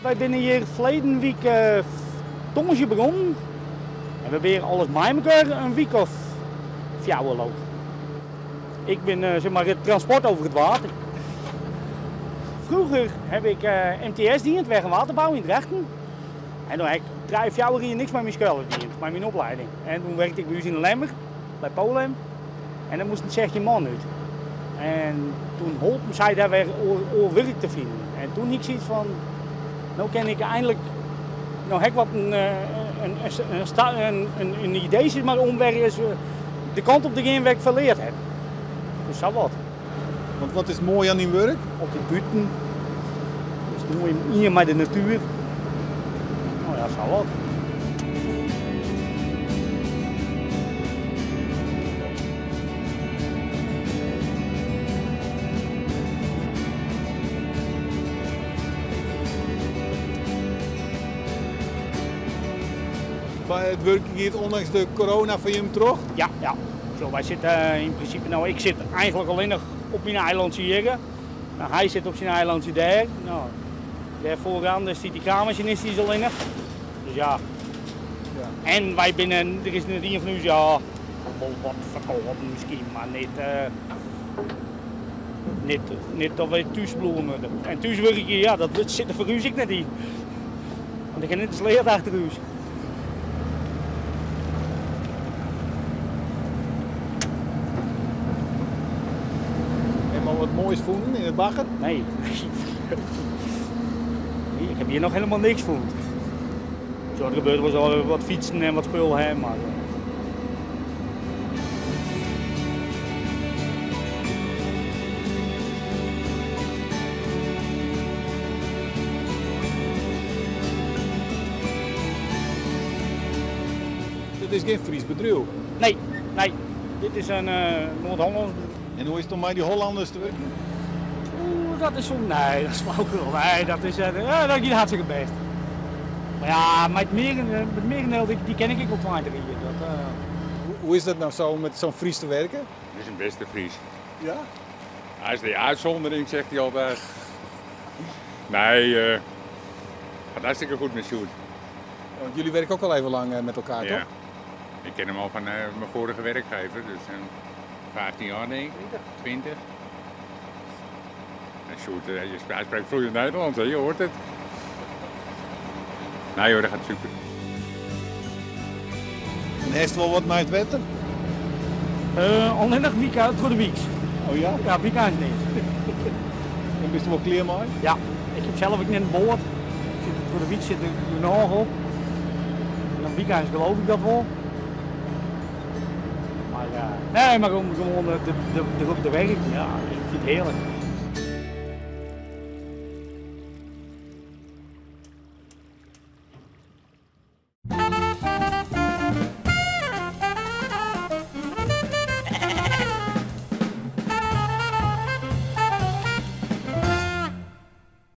Wy binne hjir ferleden wike tongersdei begûn en we binne alles mei mekoar in wike of fjouwer leau. Ik bin zeg maar het transport over het water. Vroeger heb ik MTS dien, weg- en waterbouw yn Drachten. En doe ha ik 3, 4 jier niks mei myn skoalle dien, mei myn oplieding. En doe wurke ik by ús yn de Lemmer, by Polem. En dêr moasten 16 man út. En doe holpen sy dêr wer oar wurk te finen. En doe hie ik sayts fan, no kin ik einlik, no ha ik wat in idee sis mar, om wer ris de kant op te gean wêr't ik ferleard ha. Dus sa wat. Want wat is moai oan dyn wurk? Altyd bûten. Dus moai ien mei de natuer. No ja, sa wat. Mar it wurk giet ûndanks de corona foar jim troch? Ja, ja. Zo, wy sitte yn prinsipe no, ik sit eigentlik allinnich op myn eilantsje hjir. No, hy sit op syn eilantsje dêr. No, dêr foaroan dêr stiet dy kraanmasinist, dy is allinnich. Dus ja. Ja. En wy binne, der is net ien fan ús, ja, wol wat ferkâlden miskien, mar net, net, net dat wy thús bliuwe moatte. En thús wurkje, ja, dat sit der foar ús ek net yn. Want ik ha net in sleat achter ús. Heb je al wat moois fûn yn it bagger? Nee. Ik ha hjir noch hielendal niks fûn. Zo, der gebeurt wol wat fytsen en wat spul, hè, mar. Dit is gjin Frysk bedriuw? Nee, nee. Dit is in Noard-Hollânsk bedriuw. En hoe is it om mei dy Hollanners te wurkjen? Oeh, dat is soms... Nee, dat is flauwekul. Nee, dat is, ja, dat giet hartstikke bêst. Mar ja, mei it merendeel, dy ken ik ek al 20 jier. Dat, Hoe is dat nou zo om met zo'n Fries te werken? Dat is een beste Fries. Ja? Hij is de uitzondering, zegt hij altijd. Nee, gaat hartstikke goed met Sjoerd. Want jullie werken ook al even lang met elkaar, Ja. toch? Ik ken hem al van mijn vorige werkgever, dus 15 jaar denk ik. 20. En Sjoerd, hij spreekt vloeiend Nederlands, hè? Je hoort het. Nee hoor, dat gaat super. En heeft wel wat mei it wetter? Allinnich weekend troch de week. Oh ja? Ja, weekend net. En bist der wol klear mei? Ja, ik ha sels ek net in boat. Troch de week sit der genôch op. En dan weekend geloof ik dat wol. Maar nee, maar om gewoan derop te werken, ja, ik fyn it hearlik.